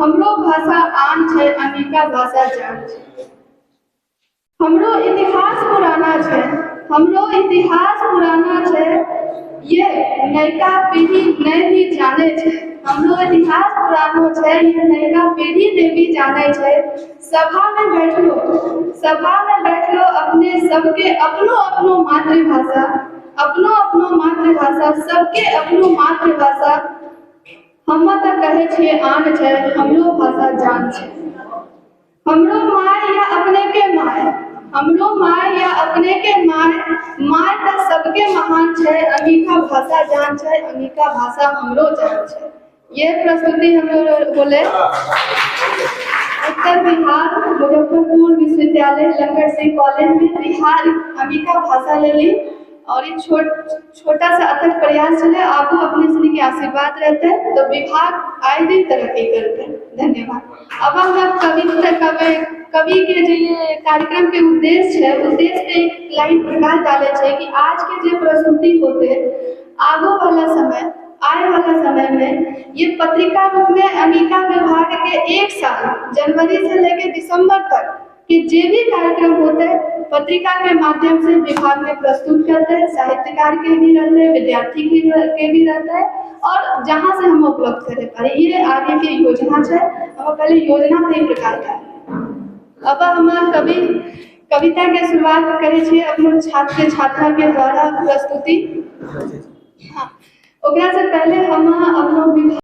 हमरो भाषा आन छै, अंगिका भाषा जान छै। हमरो इतिहास पुराना छै, हमरो इतिहास पुराना छै, ये नयका पीढ़ी नहि भी जानै छै। हमरो इतिहास पुरानो छै, ये नयका पीढ़ी नहि भी जानै छै। सभामे बैठलो, सभामे बैठलो अपने सबके अपनो अपनो मातृभाषा, अपनो अपनो मातृभाषा, सबके अपनो मातृभाषा। हम तऽ कहै छियै आन छै, हमरो भाषा जान छै। हमरो माय या अपने के माय, हमरो माय या अपने के माय, माय तऽ सबके महान छै, अंगिका भाषा जान छै, अंगिका भाषा हमरो जान छै। ये प्रस्तुति हमरो होले उत्तर बिहार मुजफ्फरपुर विश्वविद्यालय लंगर सिंह कॉलेज में बिहार अंगिका भाषा लेली और ई छोट छोटा सा अथक प्रयास छलै। आगू अपने सनी के आशीर्वाद रहते तो विभाग आए दिन तरक्की करते। धन्यवाद। अब हम कविता कवि कवि के जे कार्यक्रम के उद्देश्य छै, उद्देश्य पे एक लाइन प्रकाश डाले छै कि आज के जे प्रस्तुति होते, आगू वाला समय, आए वाला समय में ये पत्रिका रूप में अंगिका विभाग के एक साल जनवरी से लेके दिसंबर तक के जे भी कार्यक्रम होते हैं, पत्रिका के माध्यम से विभाग में प्रस्तुत करते हैं। साहित्यकार के भी रहते हैं, विद्यार्थी के भी रहता है और जहाँ से हम उपलब्ध करे पारे। ये आगे के योजना है। हम पहले योजना पे ही प्रकाश डालें। अब हम कवि कविता के शुरुआत करै छियै अपनो छात्र छात्रा के द्वारा प्रस्तुति। हाँ, ओकरा से पहले हम अपनो विभाग